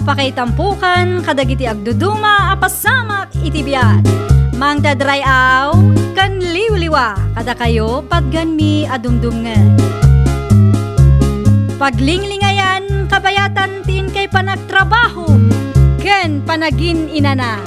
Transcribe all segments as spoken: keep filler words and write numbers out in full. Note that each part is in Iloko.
Pakaitampokan kadagiti agduduma a pasamak iti biag. Mangted ray-aw ken liwliwa kadakayo patganmi a dumdumngeg. Paglinglingayan kabayatan ti inkay panagtrabaho ken panagin-inana.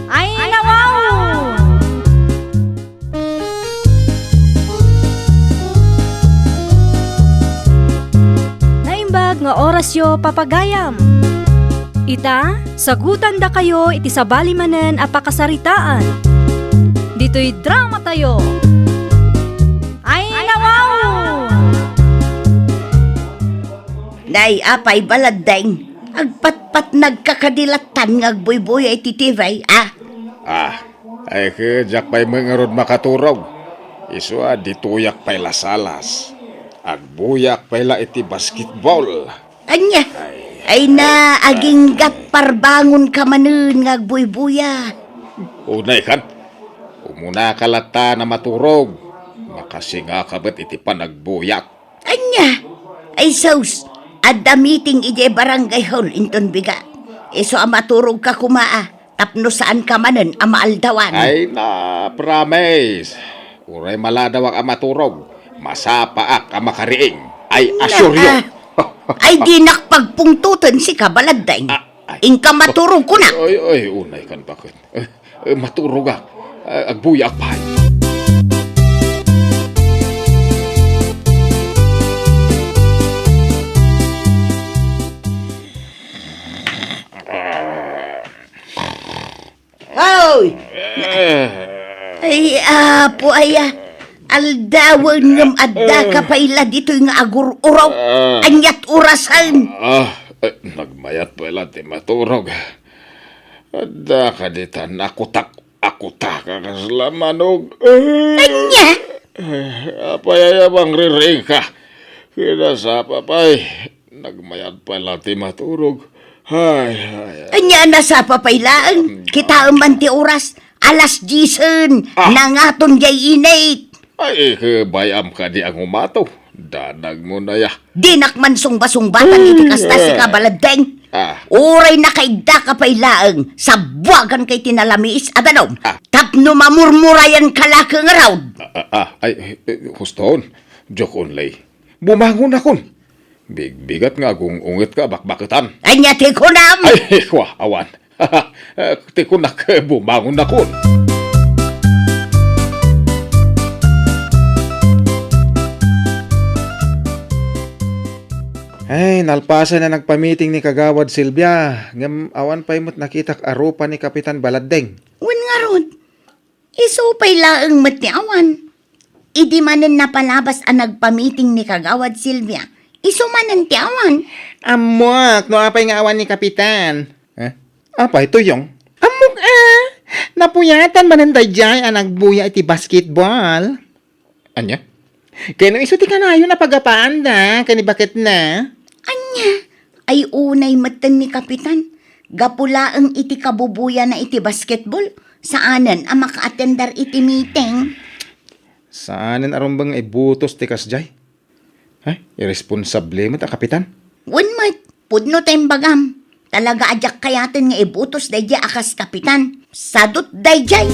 Ay, nawaw! Naimbag nga orasyo, papagayam. Ita, sagutandakayo iti sabali manen a pakasaritaan. Ditoy dramatayo. Ay, nawaw! Nay, apay, Baladdeng, agpatpatnagka kadi lattan nga agbuybuya iti T V, a? Ah, ay, ket diak pay met ngarud makaturog. Isu a ditoyak pay la sa alas. Agbuyaak pay la iti basketball. Ania? Ay, ay na, aginggat parbangonka manen nga agbuybuya. Unay kan, umunaka latta a maturog. Makasingaka met iti panagbuyak. Ania? Ay sus, adda meeting idiay barangay hall inton bigat. Isu a maturogka koma a, tapno saanka manen a maaldawan. Ay na, promise. Uray maladawak a maturog, masapaak a makariing. I assure you. Ah, ah. Ay, dinak pagpungtoten sika, Baladdeng. Ah, ay. Inka maturog, kunak. Ay, ay, unay kan, bakit? Eh, eh, maturogak. Eh, agbuyaak pay. Hoy! Eh. Ay, apo, aya. Aldawen ngem addaka pay la ditoy nga agur-uraw. Ah. Aniat orasen? Ah, eh, nagmayat pay la ti maturog. Adda kadi ta nakutak-akutak a kasla manog. Ania? Apay aya mangririingka? Kinasapa pay. Nagmayat pay la ti maturog. Ay, ay, ay. Ania, nasapa pay laeng? Kitaem man ti oras. Alas diesen. Ah. Nangaton jay init. Ay, ikebay-am kadi a ngumato. Danagmo na ya. Dinak man sungba-sungbatan iti kasta, sika, Baladdeng. Ah. Uray nakaiddaka pay laeng, sabuaganka iti nalamiis a danum. Ah. Tapno mamurmurayanka la ket ngarud. Ah, ah, ah, ay, eh, eh, huston. Joke only. Bumangonakon. Bigbigat nga agung-ungetka a bakbaketan. Ania ti kunam? Ay, kua, awan. Eh, ti kunak, eh, bumangonnakon. Ay, nalpasen a nagpamiting ni Kagawad Silvia, ngem awan pay met nakitak a rupa ni Kapitan Baladdeng. Wen ngarud, isu pay laeng met ti awan. Idi manen napalabas a nagpamiting ni Kagawad Silvia, isu manen ti awan. Ammok no apay nga awan ni Kapitan. Eh? Apay, Tuyong? Ammok a! Napuyatan manen daydiay a nagbuya iti basketball. Ania? Ken no isu ti kanayon a pagapaanda ken ni baketna? Ania? Ay unay metten ni Kapitan. Gapu laeng iti kabubuyana iti basketball, saanen a maka-attender iti meeting. Saanen a rumbeng nga ibutos ti kasdiay. Ay, irresponsable met a kapitan. Wen met, pudno ta imbagam. Talaga a diak kayaten nga ibutos daydiay a kas kapitan. Sadut daydiay.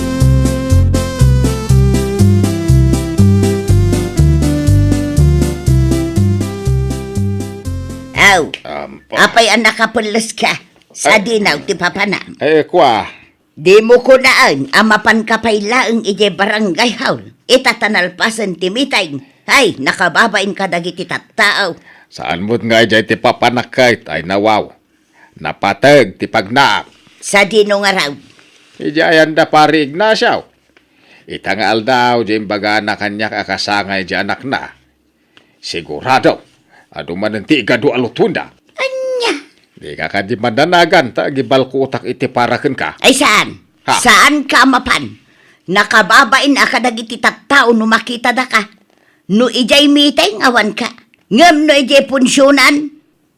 Aw, ampo. Apay a nakapelles ka? Sadinaw ti papanam. Eh, kua. Dimo kunaen a mapanka pay laeng idiay barangay hall. Ita ta nalpasen ti meeting. Hay, nakababain kadagiti tattao. Saan met nga idiay ti papanak ket ay nawaw. Napateg ti pagnaak. Sadino ngarud? Idiay anda Pari Ignacio. Ita nga aldaw, di imbagana kaniak a kasangay di anakna. Sigurado, adu manen ti igadu a lutuenda. Ania? Dika kadi madanagan ta agibalkutak iti para kenka. Ay saan? Ha? Saanka a mapan? Nakababain a kadagiti tattao no makitada ka. No idiay meeting, awanka. Ngem no idiay punsionan,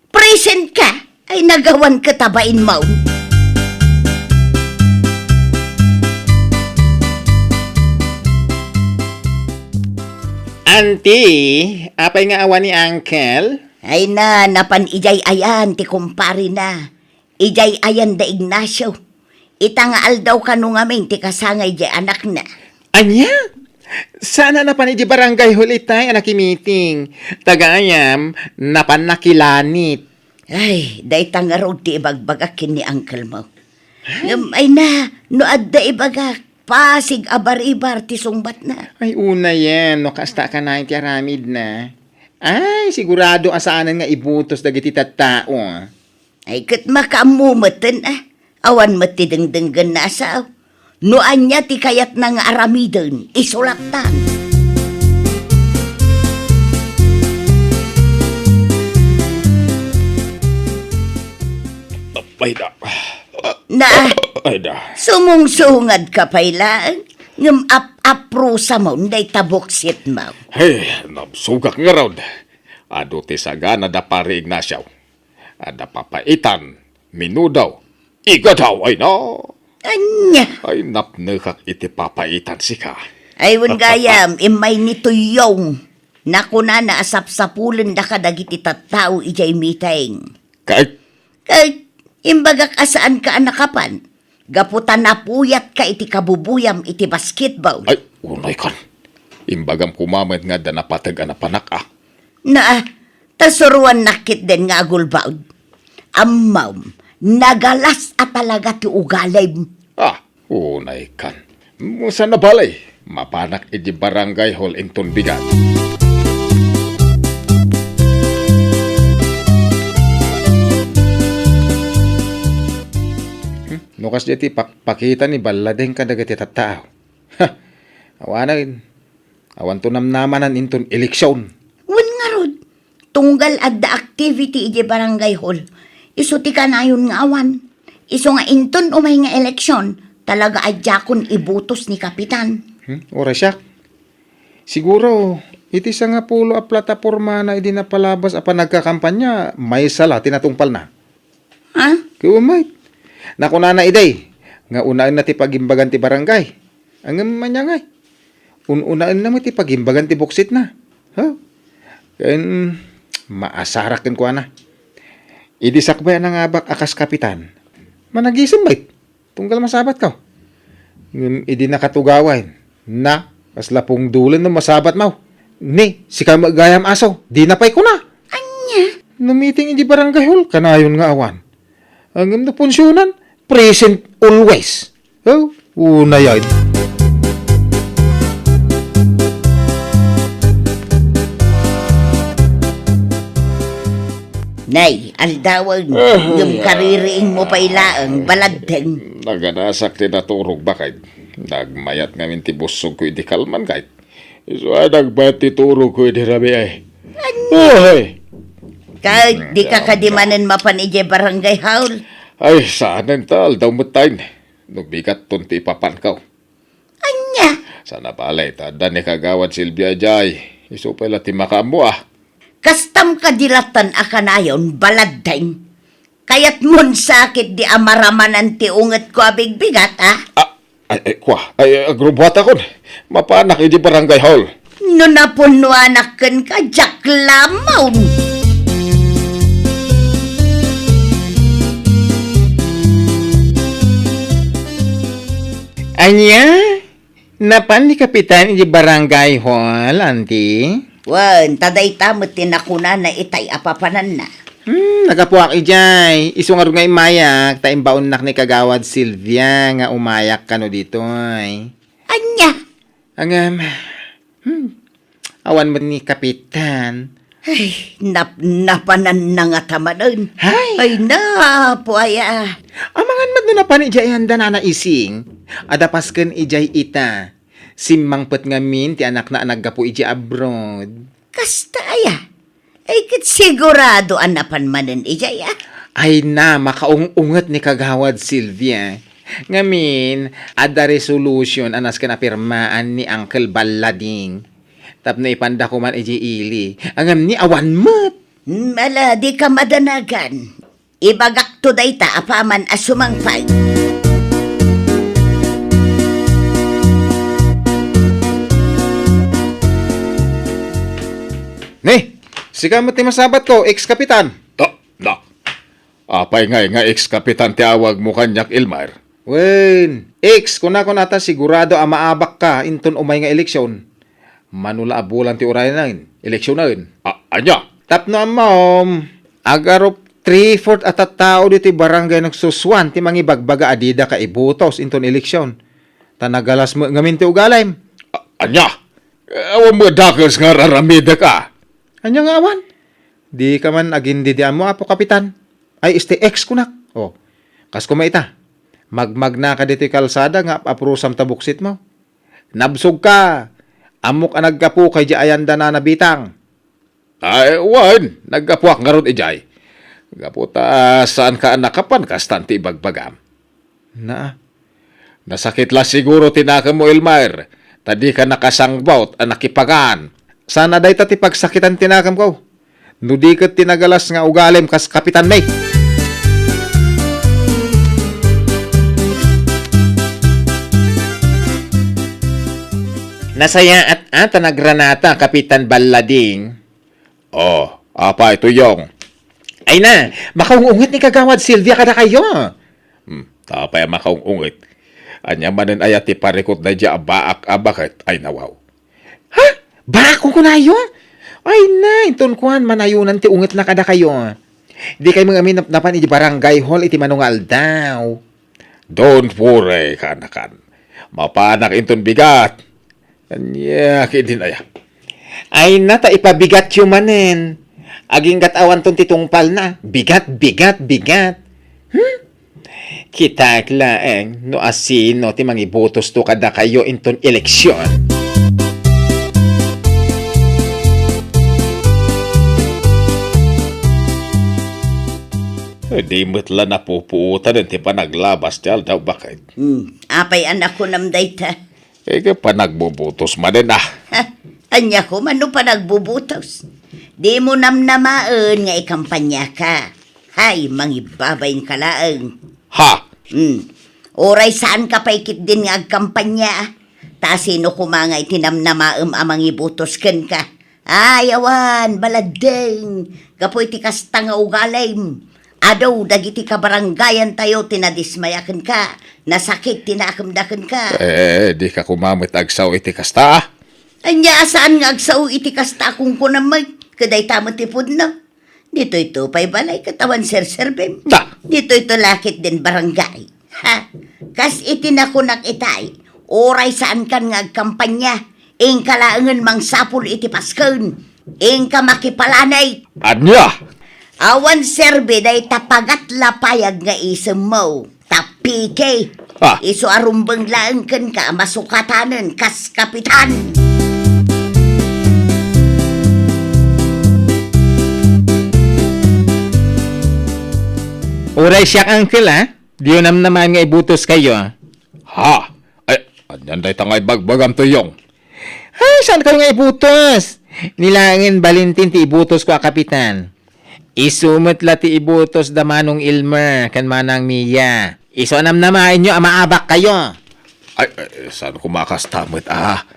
present ka. Ay nagawan ket a bain maun. Auntie, apay nga awan ni Uncle? Ay na, napan idiay ayan ti kumparena. Idiay ayan da Ignacio. Ita nga aldaw kano ngamin ti kasangay diay anakna. Ania? Saan a napan idiay barangay hall itay a nakimiting? Tagayam, napan nakilanit. Ay, dayta ngarud ti ibagbagak ken ni uncle mo. Ngem, ay na, no adda ibagak, pasig a baribar ti sungbatna. Ay, unayen, no kasta a kanayon ti aramidna. Ay, sigurado a saanen nga ibutos dagiti tattao. Ay, ket makaammo metten, a. Awan met ti dengdenggenna a sao. No ania ti kayatna nga aramiden, isulattan. Ay, da. Na, Ay, da. Sumungsungadka pay laeng, ngem ap-aprusamon dayta boksitmo. Hey, nabsogak ngarud. Adu ti sagana da Pare Ignacio. Adda papaitan, minudaw, igadaw, ay na. Ania? Ay, napnekak iti papaitan sika. Ay, wen gayam, immay ni Tuyong. Nakunana a sapsapulendaka dagiti tattao idiay meeting. Kay? Kay, imbagak a saanka a nakapan. Gapu ta napuyatka iti kabubuyam iti basketball. Ay, unay kan. Imbagam koma met nga adda napateg a napanak, a. Na, ta suroannak ketdin nga agulbaod. Ammom, nagalas a talaga ti ugalim. Ah, unay kan. Mo sa nabali, mapanak iti barangay hall inton bigat. Hmm? No kasdi ti pakpakita ni Balladeng kadagiti tattao. Ha! Awanen, awanto namnamanan inton eleksion. Wen ngarud, tunggal adda activity idiay barangay hall, isu ti kanayon nga awan. Isu nga inton umay nga eleksion, talaga a diakon ibutos ni Kapitan. Hmm? Uray siak. Siguro, iti sangapulo a platapormana idi napalabas a panagkakampanya, maysa la ti natungpalna. Ha? Ket umay. Nakunana idi, nga unaenna ti pagimbagan ti barangay. Ngem ania ngay? Un-unaenna met ti pagimbagan ti buksitna. Ha? Ken maasarak kenkuana. Idi sakbay a nangabak a kas kapitan, managisem met. Tunggal masabatko. Ngem idi nakatugawen, na, kasla pungdolen no masabatmo. Ni, sika met gayam aso, dina pay kuna. Ania? No meeting idi barangay hall, kanayon nga awan. Ngem no punsionan, present always. Oh, unayen. Nay, aldawen, Ah, ngem ah. kaririingmo pay laeng, Balladeng. Naganasak ti naturog, baket. Nagmayat ngamin ti bussogko idi kalman, ket. Isu a nagbayat ti turogko idi rabii, ay. Ay! Ket dika kadi manen mapan idiay barangay hall? Ay, saanen ta, aldaw met tayen. No bigatton ti ipapanko. Ania? Sana balay, ta adda ni Kagawad Silvia idiay. Isu pay la ti makaammo, a. Kastam kadi lattan a kanayon, Balladeng? Kayatmon sa ketdi a maramanan ti ungetko a bigbigat, a? Ah, ay, ay, kua. Ay, ay, agrubuatakon. Mapanak idi barangay hall. No napunnoanak kenka, diak la ammo. Ania? Napan ni Kapitan idi barangay hall, Auntie? Wen, ta dayta met ti nakunana itay a papananna. Hmm, naggapuak idiay. Isu ngarud nga immayak, ta imbaonnak ni Kagawad Silvia nga umayak kano ditoy. Ania? Ngem, hmm, awan met ni Kapitan. Ay, nap-, napananna ngata manen. Hay! Ay, napo, aya. Amangan met no napan idiay anda Nana Ising. Adda pasken idiay ita. Simmangpet ngamin ti anakna a naggapu idiay abroad. Kasta aya? Ay, ket sigurado a napan manen idiay, a? Ay na, makaung-unget ni Kagawad Silvia. Ngamin, adda resolution a nasken a pirmaan ni Uncle Ballading. Tapno ipanda koman idiay ili. Ngem ni awan met. Hmm, ala, dika madanagan. Ibagakto dayta apaman a sumangpet. Ne, Sika met ti masabatko, ex-kapitan. Ta, na. Apay ngay nga ex-kapitan ti awagmo kaniak, Elmer? Wen, ex, kuna-kunata sigurado a maabak ka inton umay nga eleksyon. Mano la a bulan ti urayen, eleksyonnan. A-, ania? Tapno ammom, agarup three-fourth a tattao ditoy barangay nagsusuan ti mangibagbaga a dida ka ibutos inton eleksyon. Ta nagalas met ngamin ti ugalim. A-, ania? Awan met dakes nga ar-aramidek a. Ania nga awan? Dika man agindi ti ammo, Apo Kapitan. Ay, este, ex kunak. O, kas koma ita. Magmagna ka ditoy kalsada nga ap-aprusam ta buksitmo. Nabsog ka. Ammok a naggapu kay di ayan da na nabitang. Ay, wen, naggapuak ngarud idiay. Gapu ta saan ka a nakapan kastan ti ibagbagam. Naa. Nasakit la siguro ti nakemmo, Elmer, ta dika nakasangbaw a nakipagan. Saan a dayta ti pagsakitan ti nakemko. No di ket ti nagalas nga ugalim kas Kapitan May. Nasayaat a ta nagranata, Kapitan Ballading. O, apay, Tuyong? Ay na, makaung-unget ni Kagawad Silvia kadakayo. Hmm, apay a makaung-unget? Ania manen aya ti parikut daydiay a baak a baket? Ay, nawaw. Ha? Baak kunayo? Ay na, inton kuan, manayonan ti ungetna kadakayo. Dikay met amin napnapan iti barangay hall iti mano nga aldaw. Don't worry, kaanakan. Mapanak inton bigat. Ania ketdin aya? Ay na, ta ipabigatyo manen. Agingga't awanton ti tungpalna. Bigat, bigat, bigat. Hmm? Kitaek laeng no asino ti mangibutosto kadakayo inton eleksyon. Di met la napupuotan ti panaglabas ti aldaw, baket. Hmm, apay a nakunam dayta? Ket panagbubutos manen a. Ha? Ania koma no panagbubutos? Dimo namnamaen nga ikampanyaka. Hay, mangibabain ka laeng. Ha? Hmm. Uray saan ka pay ketdin nga agkampanya, a. Ta sino koma nga iti namnamaem a mangibutos kenka? Ay, awan, baladdeng, gapu iti kasta nga ugalim. Adu dagiti kabarangayantayo ti nadismaya kenka, nasakit ti nakemda kenka. Eh, dika koma met agsao iti kasta, a? Ania a saan nga agsao iti kasta a kunkunam met, ket dayta met ti pudno. Ditoyto pay balay ket awan serserbem. Da! Ditoyto la ketdin barangay. Ha? Kas iti nakunak itay, uray saankan nga agkampanya, inka laengen mangsapul iti pasken, inka makipalanay. Ania? Awan serbi dayta pagat la payag nga isemmo, ta pike. Ah. Isu a rumbeng laeng kenka a masukatanen kas kapitan. Uray siak, uncle, a. Diyo namnamaen nga ibutos kayo. Ha? Ay, anian dayta nga ibagbagam, Tuyong? Ay, saan kayo nga ibutos? Ni laengen Valentin ti ibutos ko a kapitan. Isu met la ti ibutos da Manong Elmer ken Manang Mia. Isu a namnamaenyo a maabak kayo. Ay, ay, saan ko makasta met, a?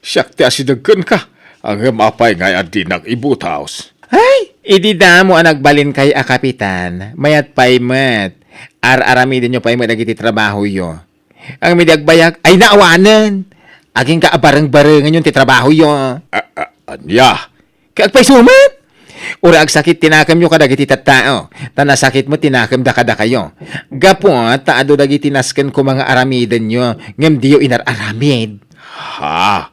Siak ti asideg kenka. Ngem apay ngay a dinak ibutos? Ay, idi damo a nagbalin kay a kapitan, mayat pay met. Ar-aramidenyo pay met dagiti trabahoyo. Ngem idi agbayag, ay, naawanen. Agingga a bareng-barengenyon ti trabahoyo. A, a, ania? Kay agpayso met. Uray agsakit ti nakemyo kadagiti tattao, ta nasakit met ti nakemda kadakayo. Gapu ta adu dagiti nasken koma nga aramidenyo, ngem diyo inar-aramid. Ha?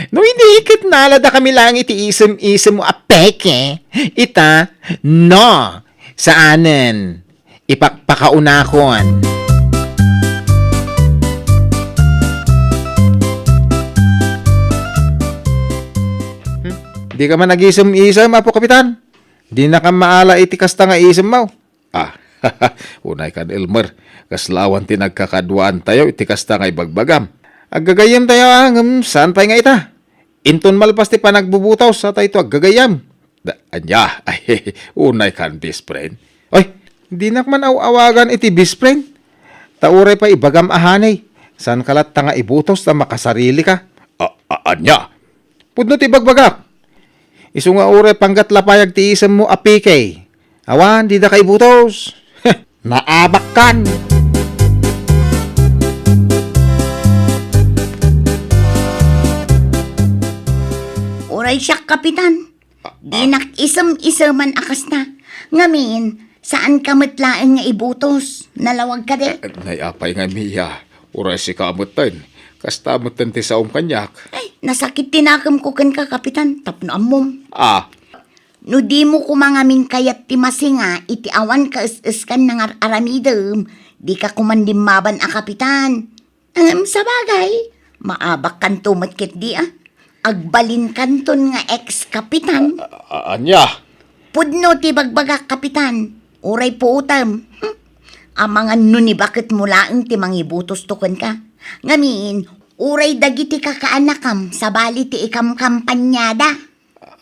No idi ket naladakami laeng iti isem-isemmo a peke, ita, no, saanen. Ipakpakaunakon. Hmm? Dika man agisem-isem, Apo Kapitan? Dinaka maala iti kasta nga isemmo. Ah, unay kan, Elmer, kasla awan ti nagkakaduaantayo iti kasta nga ibagbagam. Aggagayyemtayo, a, ngem saan pay nga ita? Inton malpas ti panagbubutos, satayto aggagayyem. Da, ania? Ay, unay kan, best friend. Oy, dinak man aw-awagan iti best friend. Ta uray pay ibagam a honey, saanka latta nga ibutos ta makasarilika. A, a, ania? Pudno ti ibagbagak. Isu nga uray panggatla pay agtiisemmo a P K. Awan, dida ka ibutos. Naabakkan. Uray siak, Kapitan. Dinak isem-iseman a kasta. Ngamin, saan ka met laeng nga ibutos. Nalawag ka, de? Eh, nay apay nga, Mia. Uray sika metten. Kasta metten ti saom kaniak. Ay, nasakit ti nakemko kenka, Kapitan. Tapno ammom. Ah. No dimo koma ngamin kayat ti masinga iti awan kaes-eskan nangar-aramidem, dika koman limmaban a Kapitan. Ngem sabagay, maabakkanto met ketdi a. Agbalinkanton nga ex-kapitan. A-, a-, ania? Pudno ti bagbagak, Kapitan. Uray puotem. Hmm? Amangan no ni baketmo laeng ti mangibutosto kenka. Ngamin, uray dagiti kakaanakam, sabali ti ikamkampaniada.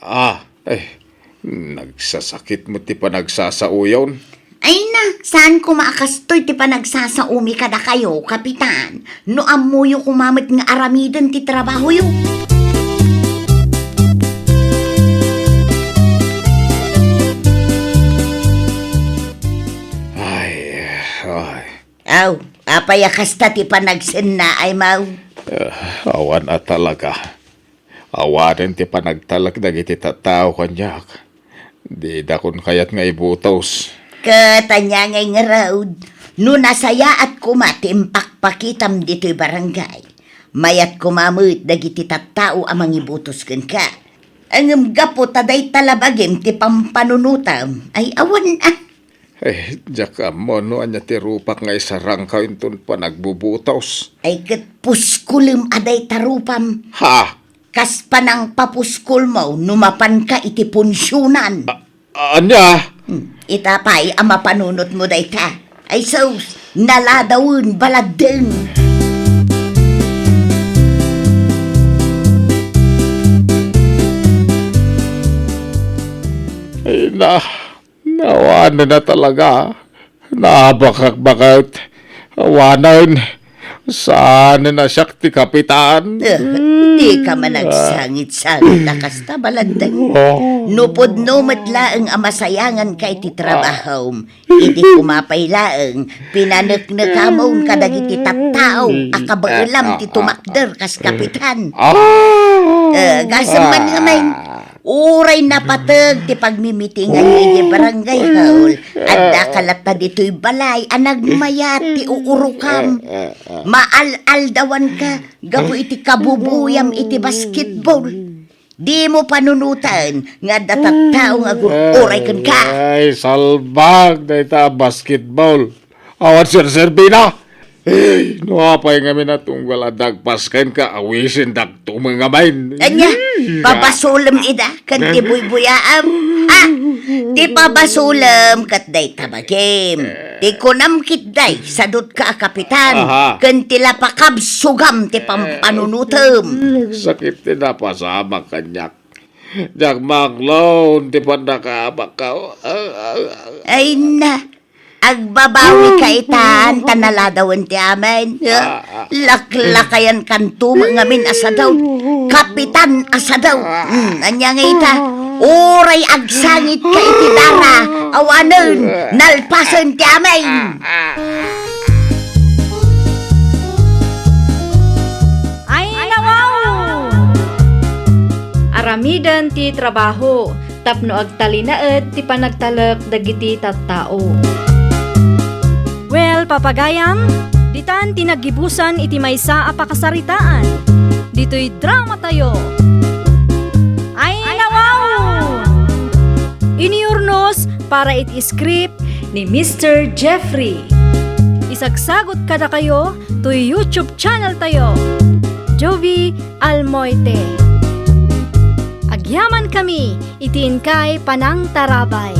Ah, eh, nagsasakit met ti panagsasaoyon. Ay na, saan koma a kastoy ti panagsasaomi kadakayo, Kapitan? No ammoyo koma met nga aramiden ti trabahoyo. Ay, ay. Aw, apay a kasta ti panagsennaaymo? Ah, awan a talaga. Awanen ti panagtalek dagiti tattao kaniak. Didakon kayat nga ibutos. Ket ania ngay ngarud, no nasayaat koma ti impakpakitam ditoy barangay, mayat koma met dagiti tattao a mangibutos kenka. Ngem gapu ta dayta la bagim ti pampanunotam, ay awan a. Eh, diak ammo no ania ti rupak nga isarangkaw inton panagbubutos. Ay ket puskulem a dayta rupam. Ha? Kas panangpapuskulmo no mapanka iti punsionan. A-, ania? Hmm, ita pay a mapanunotmo dayta. Ay sus, naladawen, baladdeng. Ay na, Awanen a talaga. Naabakak baket. Awanen. Saanen a siak ti kapitan. Eh, dika man agsangit-sangit a kasta, baladdeng. Oh. No pudno met laeng a masayanganka iti trabahom, idi koma pay laeng pinaneknekamon kadagiti tattao a kabaelam ti tumakder kas kapitan. Ah. Eh, gasem man ngamin. Uray napateg ti pagmimitinganyo idiay barangay hall, addaka latta ditoy balay a nagmayat ti uurokam. Maal-aldawanka gapu iti kabubuyam iti basketball. Dimo panunoten nga adda tattao nga agur-uray kenka. Ay, salbag dayta a basketball. Awan serserbina. Ay, no apay ngamin a tunggal a dagpas kenka, awisendak tumengamin. Ania, pabasolem ida ken ti buybuyaam? Ah, ti pabasolem ket dayta bagim. Ti kunam ketdi, sadutka a kapitan, ken ti lapakabsogam ti pampanunotem. Nagsakit ti napasamak kaniak. Diak maklon ti pannakaabakko. Ay na, agbabawika itan ta naladawen ti amin. Laklakayankanto met ngamin a sadaw. Kapitan a sadaw. Hmm, ania nga ita? Uray agsangitka iti dara, awanen, nalpasen ti amin. Ay, nawaw! Aramiden ti trabaho tapno agtalinaed ti panagtalek dagiti tattao. Well, papagayam, ditan ti naggibusan iti maysa a pakasaritaan. Ditoy drama tayo. Ay, nawaw! Inurnos para iti script ni Mister Jeffrey. Isagsagot kadakayo toy YouTube channel tayo, Jovi Almoite. Agyaman kami iti inkay panangtarabay.